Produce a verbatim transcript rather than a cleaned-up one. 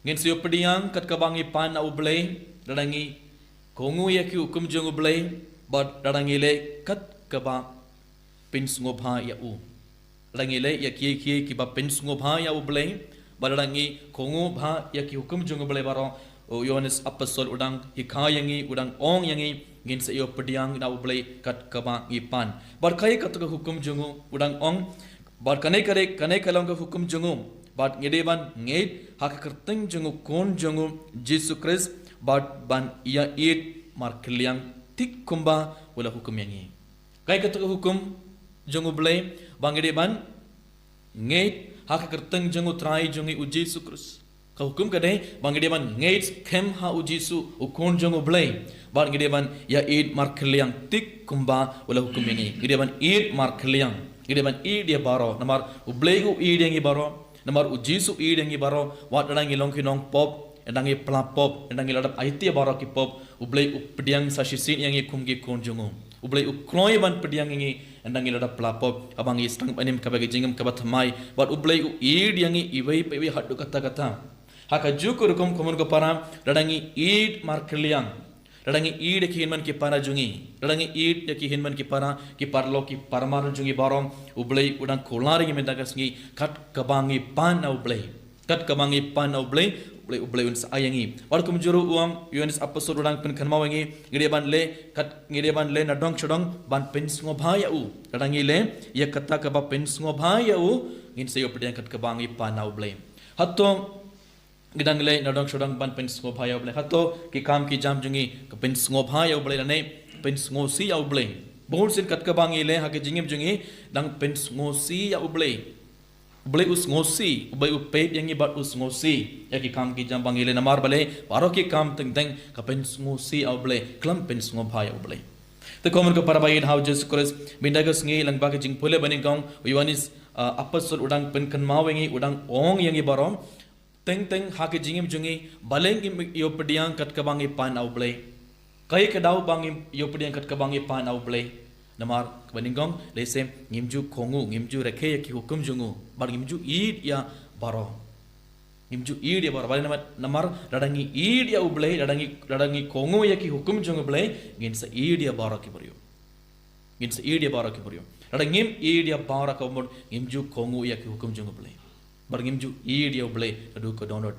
Ngin sa ïoh pdiang kat kaba ngi pan na U Blei, lada ngi kohnguh ïa ki hukum jong U Blei, bad lada ngi leh kat kaba pynsngewbha ïa u. Lada ngi leh ïa kiei kiei kiba pynsngewbha ïa U Blei, bad lada ngi kohnguh bha ïa ki hukum jong U Blei baroh, u Ïohannes Apostol u dang hikai ïa ngi, u dang ong ïa ngi, ngin sa ïoh pdiang na U Blei kat kaba ngi pan. Bad kaei kata ka hukum jong u, u dang ong, bad kane ka dei, kane ka long ka hukum jong u, bad ngi dei ban ngeit ha ka kyrteng jong u Khun jong u Jisu Khrist, bad ban ïa ïeit markylliang tik kumba u la hukum ïa ngi. Kaei kata ka hukum jong U Blei, ba ngi dei ban ngeit ha ka kyrteng jong U Trai jong ngi U Jisu Khrist. Ka hukum ka dei ba ngi dei ban ngeit skhem ha U Jisu, u Khun jong U Blei, bad ngi dei ban ïa ïeit markylliang tik kumba u la hukum ïa ngi. Ngi dei ban ïeit markylliang, ngi dei ban ïeit ïa baroh, namar U Blei u ïeit ïa ngi baroh, namar U Jisu u ïeit ïa ngi baroh. Wat lada ngi long ki nongpop, ynda ngi pla pop, ynda ngi la dep aiti ïa baroh ki pop, U Blei u pdiang sa shisien ïa ngi kum ki khun jong u. U Blei u kloi ban pdiang ïa ngi ynda ngi la dep pla pop. Haba ngi sdang ban im kaba ka jingim kaba thymmai, bad U Blei u ïeit ïa ngi iwei pa iwei haduh katta katta. Ha kajuh ka rukom, khun bad khynrei para, lada ngi ïeit markylliang, lada ngi ïeit ïa ki hynmen ki para jong ngi, lada ngi ïeit ïa ki hynmen ki para, ki paralok ki parmar jong ngi baroh, U Blei u dang kular ïa ngi mynta ka sngi kat kaba ngi pan na U Blei. Kat kaba ngi pan na U Blei, U Blei, U Blei un sa ai ïa ngi. Bad kumjuh ruh u ong, u Ïohannes Apostol u dang pynkynmaw ïa ngi, ngi dei ban leh, kat ngi dei ban leh nadong shadong ban pynsngewbha ïa u. Lada ngi leh ïa kata kaba pynsngewbha ïa u, ngin sa ïoh pdiang kat kaba ngi pan na U Blei. Hato ngi dang leh nadong shadong ban pynsngewbha ïa U Blei? Hato ki kam ki jam jong ngi ka pynsngewbha ïa U Blei lane pynsngewsih ïa U Blei? Bun sien kat kaba ngi leh ha ka jingim jong ngi dang pynsngewsih ïa U Blei. U Blei u sngewsih, U Blei u peit ïa ngi bad u sngewsih ïa ki kam ki jam ba ngi leh, namar balei? Baroh ki kam teng teng ka pynsngewsih ïa U Blei, khlem pynsngewbha ïa U Blei. Te khun bad khynrei para ba ïeit ha U Jisu Khrist, mynta ka sngi lyngba ka jingpule banyngkong u Ïohannes, ah, Apostol u dang pynkynmaw ïa ngi, u dang ong ïa ngi baroh, teng teng ha ka jingim jong ngi, balei ngim ïoh pdiang kat kaba ngi pan na U Blei? Kaei ka daw ba ngim ïoh pdiang kat kaba ngi pan na U Blei? Namar kaba nyngkong, lehse ngim ju kohnguh, ngim ju rakhe ïa ki hukum jong u, bad ngim ju ïeit ïa baroh. Ngim ju ïeit ïa baroh. Balei? Namar, namar lada ngi ïeit ïa U Blei, lada ngi, lada ngi kohnguh ïa ki hukum jong U Blei, ngin sa ïeit ïa baroh ki briew. Ngin sa ïeit ïa baroh ki briew. Lada ngim ïeit ïa baroh, ka mut ngim ju kohnguh ïa ki hukum jong U Blei, bad ngim ju ïeit ïa U Blei naduh ka dohnud.